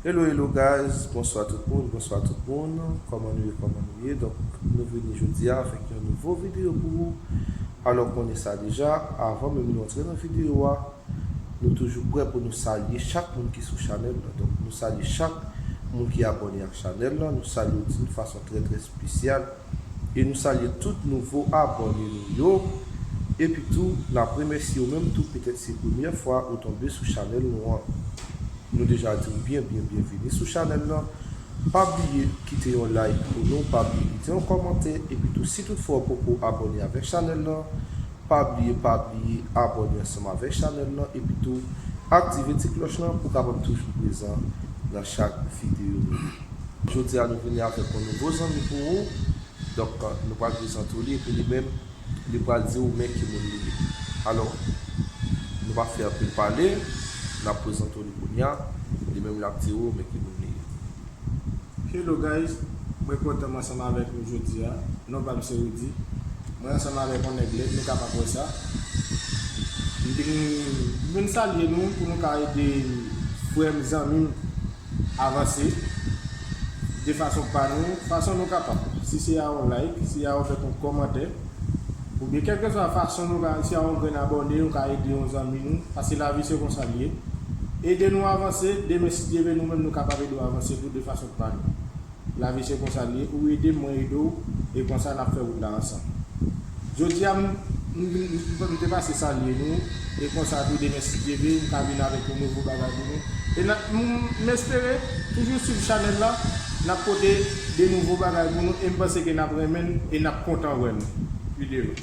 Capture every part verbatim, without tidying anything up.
Hello, hello guys, bonswa tout moun, bonswa tout moun. Kòman nou ye, kòman nou ye? Donk, nou vini jodi a avèk yon nouvo videyo pou ou. Alò, konnen sa deja, avan menm nou antre nan videyo a, nou toujou prè pou nou salye chak moun ki sou chanèl la. Donk, nou salye chak moun ki abòne ak chanèl la. Nou salye w d'une façon très, très spéciale. E nou salye tout nouvo abòne nou yo. Epi tou, n ap remèsye w menm tou, petèt se premyè fwa ou tonbe sou chanèl nou an. Nou deja di w byen, byen, byenvini sou chanèl lan. Pa bliye kite yon like pou nou, pa bliye kite yon kòmantè, epi tou, si toutfwa w poko abòne avèk chanèl lan, pa bliye, pa bliye abòne ansanm avèk chanèl lan, epi tou, aktive ti klòch lan pou w kapab toujou prezan nan chak videyo nou. Jodi a, nou vini avèk yon nouvo zanmi pou ou. Donk, nou pral prezante w li, epi li menm, li pral di w men ki moun li ye. Alò, nou pa fè anpil pale, n ap prezante w li kounye a, li menm l ap di w men ki moun li ye. Hello guys, mwen kontan m ansanm avèk nou jodi a. Non pa m se Rudy. Mwen ansanm avèk yon nèg lèd, nou kapab wè sa. M vin, m vin salye nou pou nou ka ede frè m, zanmi m avanse de fason pa nou, fason nou kapab. Si se a yon like, si a yon fè yon kòmantè, oubyen kèlkeswa fason nou ka, si a yon grenn abòne, nou ka ede yon zanmi nou, paske lavi se konsa l ye. Ede nou avanse, demen si Dye vle nou menm nou kapab ede w avanse tou de fason pa nou. Lavi se konsa l ye, ou ede m, mwen ede w, e konsa n ap fè wout la ansanm. Jodi a, m, m, m, m te pase salye nou, e konsa tou demen si Dye vle, m ka vin avèk yon nouvo bagay pou nou. E n ap, m, m espere, toujou swiv chanèl la, n ap pote de nouvo bagay pou nou, e m panse ke n ap renmen n, e n ap kontan wè nou. Videyo.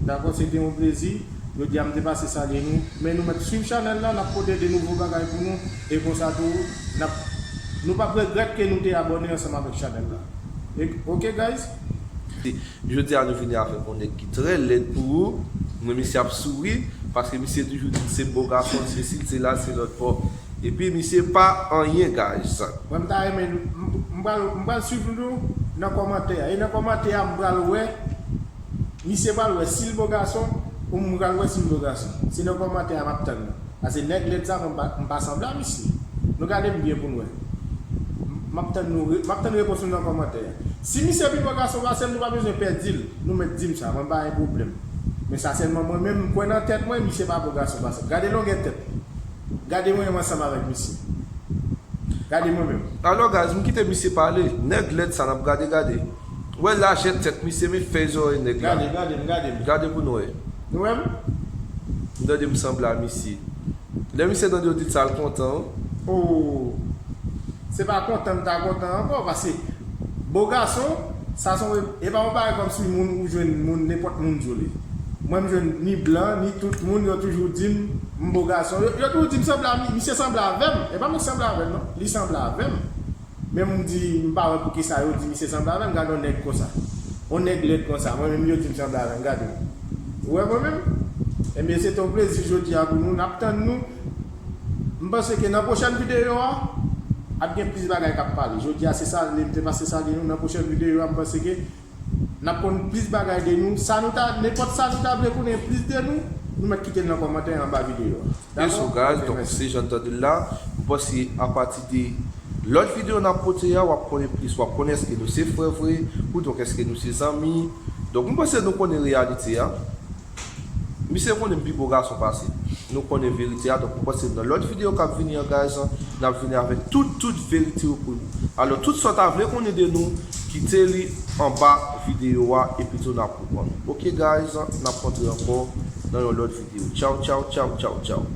Dakò, se te yon plezi. Jodi a, m te pase salye nou. Men nou mèt swiv chanèl la, n ap pote de nouvo bagay pou nou. E konsa tou, n ap, nou p ap regrèt ke nou te abòne ansanm avèk chanèl la. E, ok, guys? Jodi a, nou vini avèk yon nèg ki trè lèd pou ou. Men misye ap souri, paske misye toujou di l se bo gason, se si, se la, se lòt bò. Epi misye pa anyen, guys. Mwen, m ta renmen, m, m pral, m pral swiv nou nan kòmantè a. E nan kòmantè a, m pral wè, misye pral wè si l bo gason, ou m pral wè si l bo gason. Se nan kòmantè a m ap tann nou. Paske nèg lèd sa, mwen, m pa, m pa sanble a misye. Nou gade m byen pou n wè. M ap tann nou, m ap tann repons nou nan kòmantè a. Si misye pi bo gason pase m, nou pa bezwen pè di l. Nou mèt di m sa, mwen pa gen pwoblèm. Men sa sèlman mwen menm, m kwè nan tèt mwen, misye pa bo gason pase m. Gade longè tèt. Gade mwen menm ansanm avèk misye. Gade mwen menm. Alò, guys, m kite misye pale. Nèg lèd sa n ap gade, gade. Ou wè lajè tèt misye, men fèy zòrèy nèg la. Gade, gade m, gade m. Gade pou nou wè. Nou wè m? M tande m sanble a misye. Lè misye tande w di l sa, l kontan, wi. Oh. Se pa kontan m ta kontan ankò, paske bo gason, sa se yon, e pa yon bagay kòmsi moun ou jwenn moun, nenpòt moun di w li. Mwen, m jwenn ni blan, ni tout moun, yo toujou di m, m bo gason. Yo, yo toujou di m sanble a mi-, misye sanble avè m. E pa mwen ki sanble avè l, non. Li sanble avè m. Men m di, m pa wè poukisa yo di misye sanble avè m. Gade yon nèg konsa. Yon nèg lèd konsa. Mwen menm, yo di m sanble avè m. Gade. Ou wè mwen menm? Ebyen, se te yon plezi jodi a pou nou. N ap tann nou. M panse ke nan pwochèn videyo a, ap gen plis bagay k ap pale. Jodi a, se sa, m te pase salye nou. Nan pwochèn videyo a, m panse ke n ap konn plis bagay de nou. Sa nou ta, nenpòt sa nou ta vle konnen plis de nou, nou mèt kite l nan kòmantè anba videyo a. Dakò? Yes, guys, donk, se jan n tande l la. M panse apati de lòt videyo n ap pote a, w ap konnen plis, w ap konnen èske nou se frè vre, oudonk èske nou se zanmi. Donk, m panse nou konnen reyalite a. Misye konnen m pi bo gason pase l. Nou konnen verite a, donk m panse nan lòt videyo k ap vini an, guys, n ap vini avèk tout, tout verite yo pou nou. Alò, tout sa w ta vle konnen de nou, kite li anba videyo a, epi tou n ap reponn. Ok, guys, n ap kontre ankò nan yon lòt videyo. Tchaw, tchaw, tchaw, tchaw, tchaw.